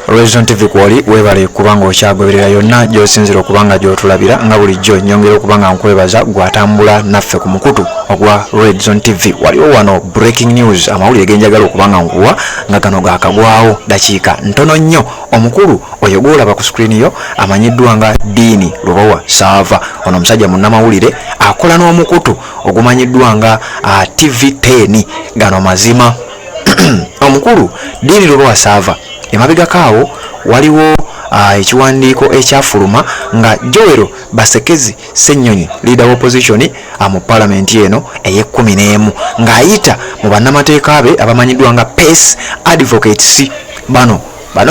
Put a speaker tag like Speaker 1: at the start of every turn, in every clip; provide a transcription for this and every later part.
Speaker 1: Horizon TV kwoli, webale kubanga okyagoberera yonna gy'osinzira okuba nga gy'otulabira. Nga bulijjo nyongera okuba nga nkwebaza gw'atambula naffe ku mukutu ogwa Red Zone TV. Waliwo wano breaking news, amawulire genjagala okuba nga nkuwa nga gano gakagwawo dakiika ntono nnyo. Omukulu oyo gw'olaba ku screen yo amanyiddwa nga Dean Lubowa Saava. Ono omusajja munnamawulire, akola n'omukutu ogumanyiddwa nga TV10. Gano mazima. Omukulu Dean Lubowa Saava, emabegako awo waliwo ekiwandiiko ekyafuluma nga Joel Basekezi Ssennyonyi, leader wa opposition mu palamenti eno ey'e11, ng'ayita mu bannamateeka be abamanyiddwa nga Pace Advocates. Bano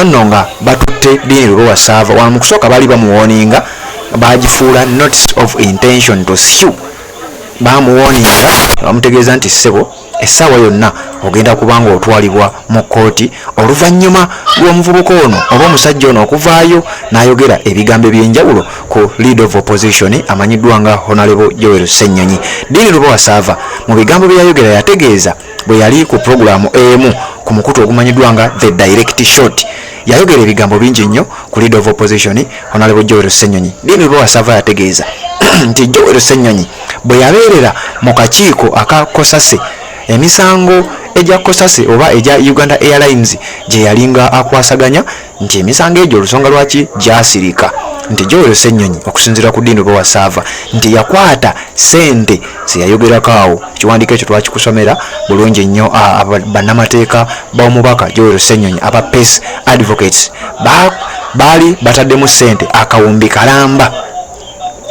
Speaker 1: nno nga batutte Dean Lubowa Saava. Wano mu kusooka baali bamuwarninga, bagifuula notice of intention to sue. Bamuwarninga, bamutegeeza nti, "Ssebo, essaawa yonna ogenda kuba nga otwalibwa mu kkooti," oluvannyuma lw'omuvubuka ono oba omusajja ono okuvaayo n'ayogera ebigambo ebyenjawulo ku leader of opposition amanyiddwa nga Honorable Joel Ssennyonyi. Dean Lubowa Saava mu bigambo bye yayogera, yategeeza bwe yali ku pulogulaamu emu ku mukutu ogumanyiddwa nga The Direct Shot, yayogera ebigambo bingi nnyo ku leader of opposition Honorable Joel Ssennyonyi. Dean Lubowa Saava yategeeza nti Joel Ssennyonyi bwe yabeerera mu kakiiko aka Cosase, emisango egya Cosase oba egya Uganda Airlines gye yalinga akwasaganya, nti emisango egyo olusonga lwaki gyasirika, nti Joel Ssennyonyi, okusinziira ku Dean Lubowa Saava, nti yakwata sente zeyayogerako awo. Ekiwandiiko ekyo twakikusomera bulungi nnyo. Bannamateeka b'omubaka Joel Ssennyonyi aba Pace Advocates baali bataddemu sente akawumbi kalamba,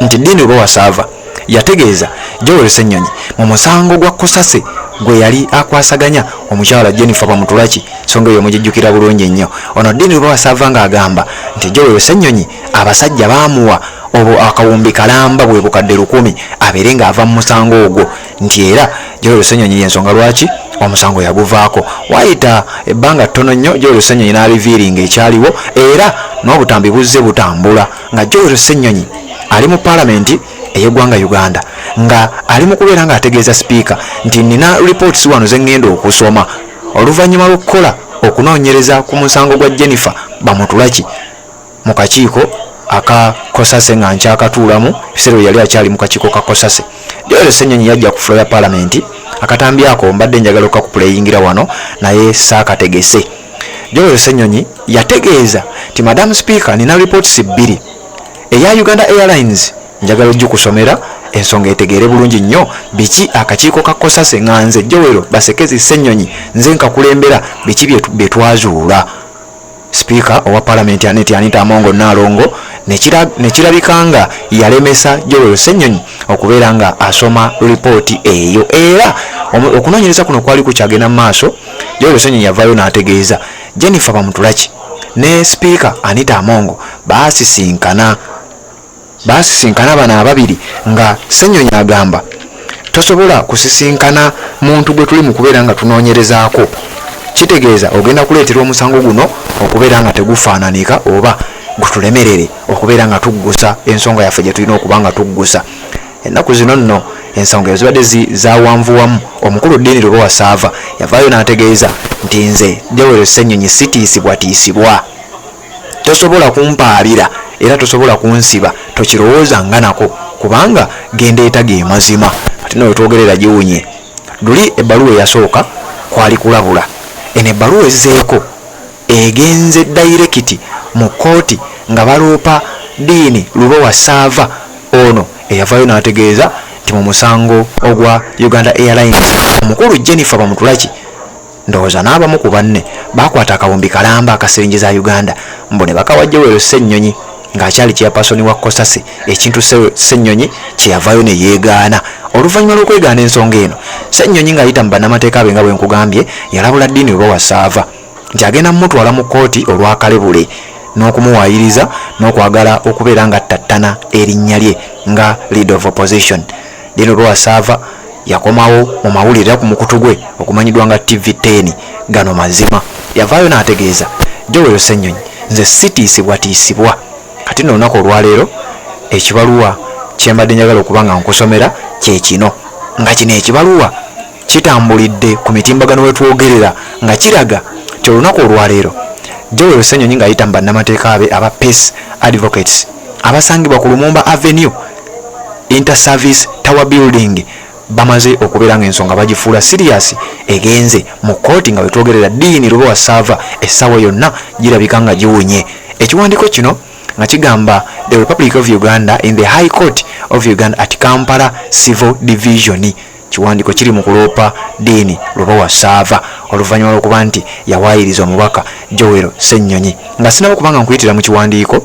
Speaker 1: nti Dean Lubowa Saava yategeeza Joel Ssennyonyi mu musango gwa Cosase gwe yali akwasaganya omukyala Jennifer Bamutulaki. Songa eyo mugijjukira bulungi nnyo. Ono Dean Lubowa Saava ng'agamba nti Joel Ssennyonyi abasajja baamuwa obwo akawumbi kalamba, bwe bukadde 1000, abeere ng'ava mu musango ogwo, nti era Joel Ssennyonyi yensonga lwaki omusango yaguvaako. Waayita ebbanga ttono nnyo, Joel Ssennyonyi n'arevealinga ekyaliwo, era n'obutambi buzze butambula nga Joel Ssennyonyi ali mu paalamenti ey'eggwanga Uganda, nga ali mu kubeera ng'ategeeza sipiika nti, "Nina reports wano ze ŋŋenda okusoma oluvannyuma lw'okukola okunoonyereza ku musango gwa Jennifer Bamutulaki mu kakiiko aka Cosase nga nkyakatuulamu." Ebiseera bwe yali akyali mu kakiiko ka Cosase, Joel Ssennyonyi yajja ku floor ya paalamenti. Akatambi ako mbadde njagala okukakupuleyingira wano, naye saakategese. Joel Ssennyonyi yategeeza nti, "Madam Speaker, nina reports bbiri. Eya Uganda Airlines njagala ogikusomera, ensonga etegeere bulungi nnyo biki akakiiko ka Cosase, nga nze Joel Basekezi Ssennyonyi nze nkakulembera, biki bye twazuula." Sipiika owa paalamenti Anet Anita Amongo Naalongo ne kirabika nga yalemesa Joel Ssennyonyi okubeera nga asoma ripooti eyo. Era okunoonyereza kuno kwali kukyagenda mu maaso, Joel Ssennyonyi yavaayo n'ategeeza Jennifer Bamutulaki ne Sipiika Anita Amongo baasisinkana bano ababiri, nga Ssennyonyi agamba, "Tosobola kusisinkana muntu gwe tuli mu kubeera nga tunoonyerezaako, kitegeeza ogenda kuleetera omusango guno okubeera nga tegufaananika oba gutulemerere okubeera nga tuggusa ensonga yaffe gye tulina okuba nga tuggusa." Ennaku zino nno ensonga ezo zibadde zawanvuwamu. Omukulu Dean Lubowa Saava yavaayo n'ategeeza nti, "Nze Joel Ssennyonyi sitiisibwatiisibwa, tosobola kumpaabira era tosobola kunsiba, tokirowooza nga nako, kubanga gendeeta ge mazima." Ate no wetwogerera giwunye luli ebbaluwa eyasooka kwali kulabula, eno ebbaluwa ezzeeko egenze direct mu kkooti nga baloopa Dean Lubowa Saava ono eyavaayo n'ategeeza nti mu musango ogwa Uganda Airlines omukulu Jennifer Bamutulaki, ndowooza n'abamu ku banne, bakwata akawumbi kalamba akasiringi za Uganda, mbu ne bakawa Joel Ssennyonyi ng'akyali chairperson wa Cosase, ekintu Ssennyonyi kyeyavaayo ne yeegaana. Oluvannyuma lw'okwegaana ensonga eno, Ssennyonyi ng'ayita mu bannamateeka be, nga bwe nkugambye, yalabula Dean Lubowa Saava nti agenda mumutwala mu kkooti olw'akalebule n'okumuwaayiriza n'okwagala okubeera nga ttattana erinnya lye nga leader of opposition. Dean Lubowa Saava yakomawo mu mawulire era ku mukutu gwe okumanyiddwa nga TV10, gano mazima, yavaayo n'ategeeza Joel Ssennyonyi, "Nze sitiisibwatiisibwa." Kati nno olunaku olwaleero ekibaluwa kyembadde njagala okuba nga nkusomera kye kino, nga kino ekibaluwa kitambulidde ku mitimbagano wetwogerera, nga kiraga nti olunaku olwaleero Joel Ssenyonyi ng'ayita mu bannamateeka be aba Pace Advocates abasangibwa ku Lumumba Avenue Inter-Service Tower Building bamaze okubeera ng'ensonga bagifuula siriyasi egenze mu kkooti nga wetwogerera Dean Lubowa Ssaava essaawa yonna girabika nga giwunye. Ekiwandiiko kino nga kigamba The Republic of Uganda in the High Court of Uganda at Kampala Civil Division. Kiwandiiko kiri mu kuloopa Dean Lubowa Ssaava oluvannyuma lw'okuba nti yawaayiriza omubaka Joel Ssennyonyi. Nga sinaba kuba nga nkuyitira mu kiwandiiko,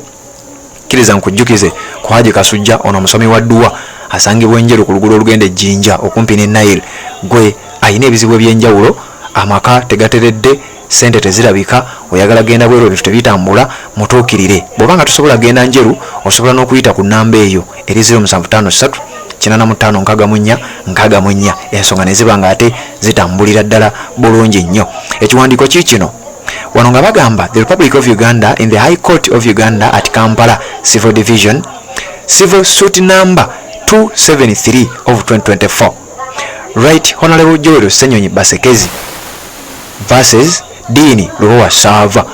Speaker 1: kkiriza nkujjukize ku Haji Kasujja, ono omusomi wa dduwa asangibwa Enjeru ku luguudo olugenda e Jinja okumpi ne Nile. Gwe alina ebizibu eby'enjawulo, amaka tegateredde, ssente tezirabika, oyagala genda bweru ebintu tebitambula, mutuukirire. Bw'oba nga tosobola genda Njeru, osobola n'okuyita ku nnamba eyo eri 0753 85 64 64, ensonga ne ziba ng'ate zitambulira ddala bulungi nnyo. Ekiwandiiko kiikino wano nga bagamba The Republic of Uganda in the High Court of Uganda at Kampala Civil Division, Civil Suit Number 273 of 2024, Right Honorable Joel Ssenyonyi Basekezi versus Dean Lubowa Ssaava.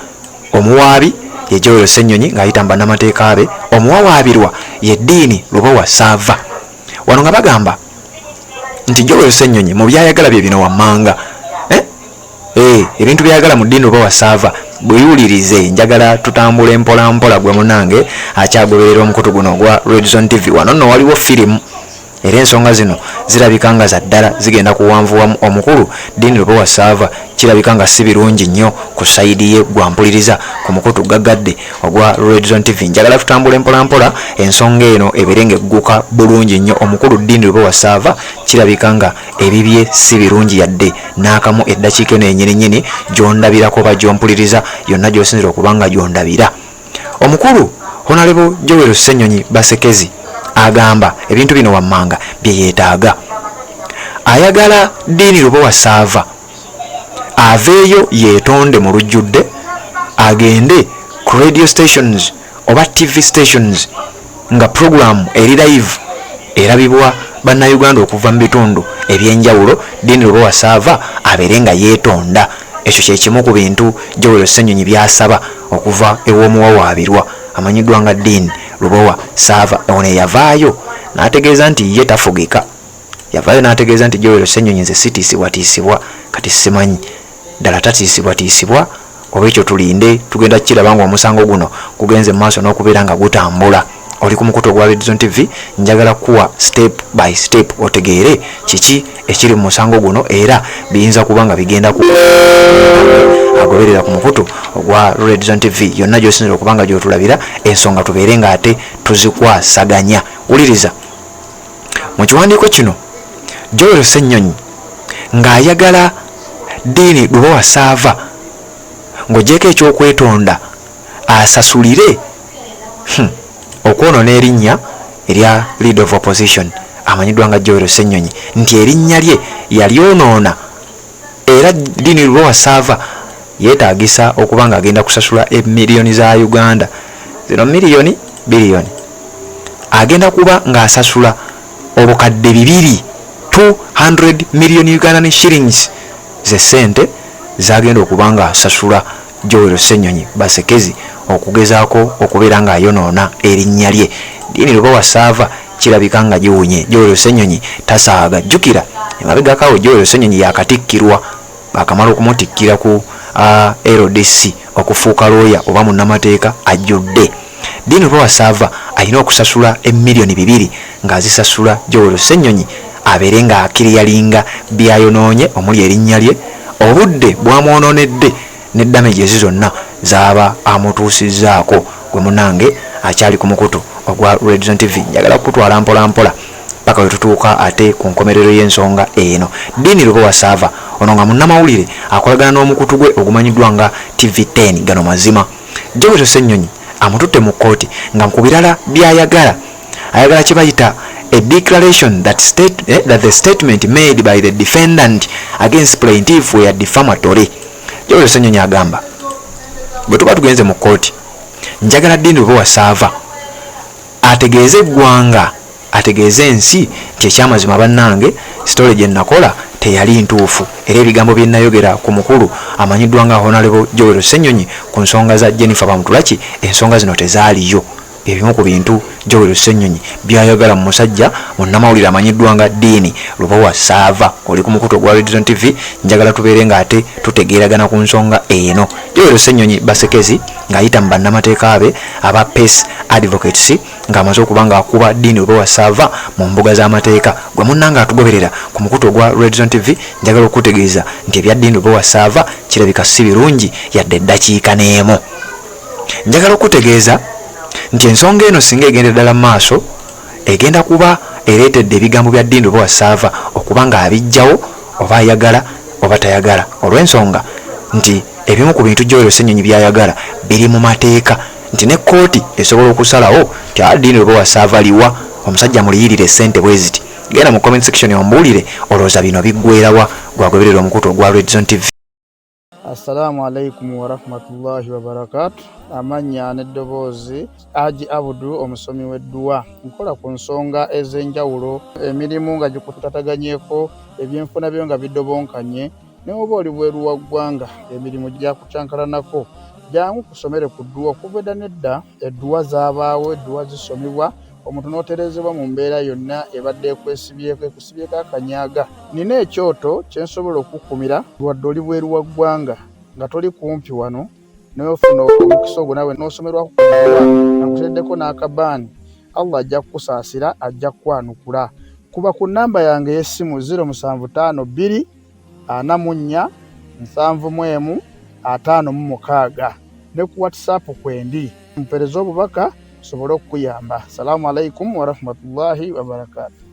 Speaker 1: Omuwaabi ye Joel Ssenyonyi ng'ayita mu bannamateeka be, omuwawaabirwa ye Dean Lubowa Ssaava. Wano nga bagamba nti Joel Ssenyonyi mu byayagala bye bino wammanga. Ebintu byayagala mu Dean Lubowa Ssaava bweyulirize. Njagala tutambule mpola mpola gwe munange akyagoberera omukutu guno ogwa Redzone TV. Wano nno waliwo firimu era ensonga zino zirabika nga za ddala zigenda kuwanvuwamu. Omukulu Dean Lubowa Ssaava kirabika nga si birungi nnyo ku sayidi ye. Gwampuliriza ku mukutu gagadde ogwa Redzone TV, njagala tutambule mpola mpola ensonga eno ebeere ng'egguka bulungi nnyo. Omukulu Dean Lubowa Ssaava kirabika nga ebibye si birungi yadde n'akamu. Eddakiika eno yennyini nnyini gy'ondabirako oba gy'ompuliriza yonna gy'osinzira okuba nga gy'ondabira, omukulu Honorable Joel Ssenyonyi Basekezi agamba ebintu bino wammanga bye yeetaaga. Ayagala Dean Lubowa Ssaava aveeyo yeetonde mu lujjudde, agende ku radio stations oba TV stations nga puroguramu eri live erabibwa bannayuganda okuva mu bitundu ebyenjawulo, Dean Lubowa Ssaava abeere nga yeetonda. Ekyo kye kimu ku bintu Joel Ssenyonyi by'asaba okuva ew'omuwawaabirwa amanyiddwa nga Dean Lubowa Ssaava. Ono eyavaayo n'ategeeza nti ye tafugika, yavaayo n'ategeeza nti Joel Ssenyonyi nze sitiisibwatiisibwa. Kati simanyi ddala tatiisibwatiisibwa oba ekyo tulinde, tugenda kukiraba ng'omusango guno gugenze mu maaso n'okubeera nga gutambula. Oli ku mukutu ogwa Redzone TV, njagala kuwa step by step otegeere kiki ekiri mu musango guno era biyinza kuba nga bigenda ku agoberera ku mukutu ogwa Redzone TV yonna gy'osinzira okuba nga gy'otulabira, ensonga tubeere ng'ate tuzikwasaganya. Wuliriza, mu kiwandiiko kino Joel Ssenyonyi ng'ayagala Dean Lubowa Ssaava, ng'ogyeko ekyokwetondo, asasulire okwonoona erinnya erya leader of opposition amanyiddwa nga Joel Ssenyonyi, nti erinnya lye yalyonoona era Dean Lubowa Ssaava yeetaagisa okuba ng'agenda kusasula emiliyoni za Uganda zino, miliyoni biliyoni, agenda kuba ng'asasula 200,000, 200 million Ugandan shillings ze ssente zagenda okuba ng'asasula Joel Ssenyonyi Basekezi okugezaako okubeera ng'ayonoona erinnya lye. Dean Lubowa Ssaava kirabika nga giwunye. Joel Ssenyonyi tasaaga. Jjukira emabegako awo Joel Ssenyonyi yakatikkirwa, bakamala okumutikkira ku LDC okufuuka looya oba munnamateeka ajjudde. Dean Lubowa Ssaava alina okusasula emiliyoni 2 ng'azisasula Joel Ssenyonyi abeere ng'aclearinga byayonoonye omuli erinnya lye, obudde bwamwonoonedde ne damages zonna z'aba amutuusizzaako. Gwe munange akyali ku mukutu ogwa Redzone TV, njagala kukutwala mpola mpola paka we tutuuka ate ku nkomerero y'ensonga eno. Dean Lubowa Ssaava ono nga munnamawulire akolagana n'omukutu gwe ogumanyiddwa nga TV10, gano mazima Joel Ssenyonyi amututte mu kkooti nga ku birala by'ayagala, ayagala kye bayita a declaration that the statement made by the defendant against plaintiff were defamatory. Joel Ssenyonyi agamba bwe tuba tugenze mu kkooti, njagala Dean Lubowa Ssaava ategeeze eggwanga, ategeeze ensi nti ekyamazima bannange story gye nakola teyali ntuufu era ebigambo bye nayogera ku mukulu amanyiddwa nga Honorable Joel Ssenyonyi ku nsonga za Jennifer Bamutulaki ensonga zino tezaaliyo. Bye bimu ku bintu Joel Ssenyonyi by'ayagala mu musajja munnamawulire amanyiddwa nga Dean Lubowa Ssaava. Oli ku mukutu ogwa Red Zone TV, njagala tubeere ng'ate tutegeeragana ku nsonga eno. Joel Ssenyonyi Basekezi ng'ayita mu bannamateeka be aba Pace Advocates ng'amaze okuba ng'akuba Dean Lubowa Ssaava mu mbuga z'amateeka. Gwe munnange atugoberera ku mukutu ogwa Red Zone TV, njagala okukutegeeza nti ebya Dean Lubowa Ssaava kirabika si birungi yadde eddakiika n'emu. Njagala okukutegeeza nti ensonga eno singa egenda ddala mu maaso egenda kuba ereetedde ebigambo bya Dean Lubowa Ssaava okuba ng'abiggyawo oba ayagala oba tayagala olw'ensonga nti ebimu ku bintu Joel Ssenyonyi by'ayagala biri mu mateeka nti ne kkooti esobola okusalawo nti a Dean Lubowa Ssaava liwa omusajja muliyirire ssente bwe ziti. Genda mu comment section ombuulire olowooza bino biggweera wa gwagoberera omukutu ogwa Red Zone TV.
Speaker 2: Assalaamu alaikum warahmatullahi wabarakatu. Amannya n'eddoboozi Haji Abudu, omusomi w'edduwa. Nkola ku nsonga ez'enjawulo, emirimu nga gikutataganyeko, ebyenfuna byo nga bidobonkanye, ne oba oli bweru wa ggwanga emirimu gyakucankalanako, jangu kusomere ku dduwa. Okuva edda n'edda edduwa zaabaawo, edduwa zisomebwa omuntu n'otereezebwa mu mbeera yonna ebadde ekwesibyeko, ekusibyeko akanyaga. Nina ekyoto kye nsobola okukukumira wadde oli bweru wa ggwanga nga toli kumpi wano, naye ofuna omukisa ogwo nawe n'osomerwako ku dduwa nga nkuteereddeko n'akabaani. Allah ajja kukusaasira, ajja kukwanukula. Kuba ku nnamba yange ey'essimu 0752 44 71 56 ne ku WhatsApp kwendi. Mpereze obubaka nsobole okukuyamba. Salaamu alaikum warahmatullahi wabarakatuh.